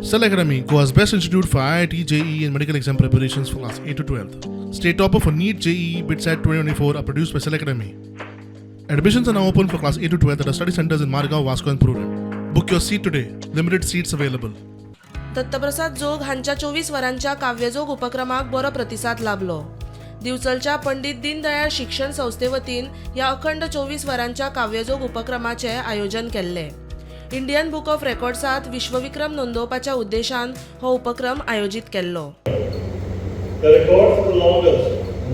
Cell Academy, Goa's best institute for IIT, JEE, and medical exam preparations for class 8 to 12. State topper for NEET, JEE, BITSAT 2024 are produced by Cell Academy. Admissions are now open for class 8 to 12 at our study centers in Margao, Vasco, and Prudent. Book your seat today. Limited seats available. Dattaprasad Jog हांच्या 24 वरांच्या काव्यजोग उपक्रमाक बरो प्रतिसाद लाभलो. दिवचलच्या पंडित दीनदयाळ शिक्षण संस्थे वतीन ह्या अखंड 24 वरांच्या काव्यजोग उपक्रमाचें आयोजन केल्लें. इंडियन बुक ऑफ रेकॉर्ड्सात विश्वविक्रम नोंदोवपाच्या उद्देशान हो उपक्रम आयोजीत केल्लो. The record for the longest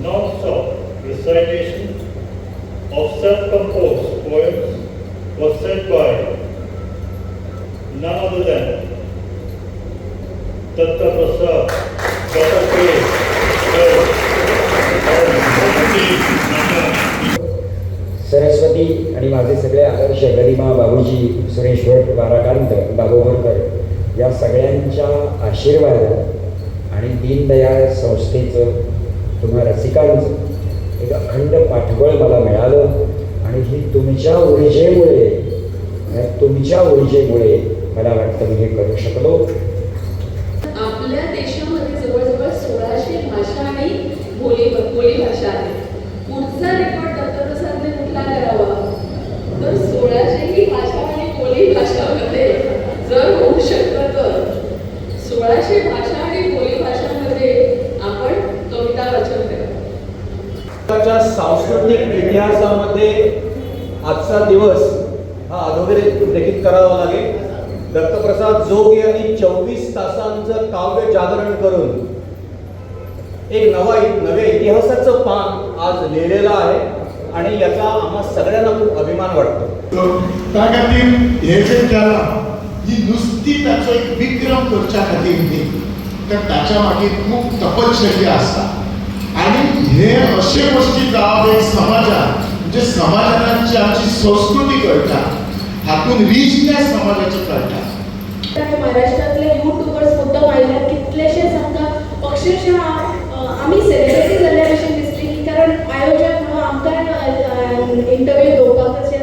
non-stop recitation of self-composed poems was set by none other than Datta Prasad Dattatreya of Saraswati आणि माझे सगळे आदर्श गरिमा, बाबूजी, सुरेश भट, बाराकांत, बाबू बोरकर या सगळ्यांच्या आशीर्वादानं आणि दीनदयाळ संस्थेचं, तुम्हा रसिकांचं एक अखंड पाठबळ मला मिळालं आणि ही तुमच्या ऊर्जेमुळे, या तुमच्या ऊर्जेमुळे मला वाटतं मी हे करू शकलो. आपल्या देशामध्ये जवळजवळ 1600 भाषा आणि बोली बोलीभाषा आहेत. पुढचा रेकॉर्ड दत्तप्रसादने कुठला करावा, तर 1600ही भाषा आणि बोली भाषामध्ये जर होऊ शकतं, तर 1600 भाषा आणि बोलीभाषांमध्ये आपण कविता वाचन करावं. भारताच्या सांस्कृतिक इतिहासामध्ये आजचा दिवस हा अधोरेखित करावा लागेल. दत्तप्रसाद जोग यांनी 24 तासांचं काव्य जागरण करून एक नव्या इतिहासाचं पान आज लिहिलेलं आहे आणि याचा आम्हा सगळ्यांना खूप अभिमान वाटतो. त्या खातीर हें जें केलां, ही नुस्ती ताचो एक विक्रम करच्या खातीर न्ही, तर ताच्या मागीर खूब तपश्चर्या आसता आनी हे अशे गोश्टी जावप एक समाजान, म्हणजे समाजान जी आमची संस्कृती कळटा, हातून रिचनेस समाजाची कळटा. महाराष्ट्रातले युट्युबर्स मुद्दम आयल्यार कितलेशेच आमकां अक्षरशः आमी सेलिब्रिटी जाल्ल्या भशेन दिसली की, कारण आयोजक म्हणून आमकां इंटरव्यू घेवपाक अशें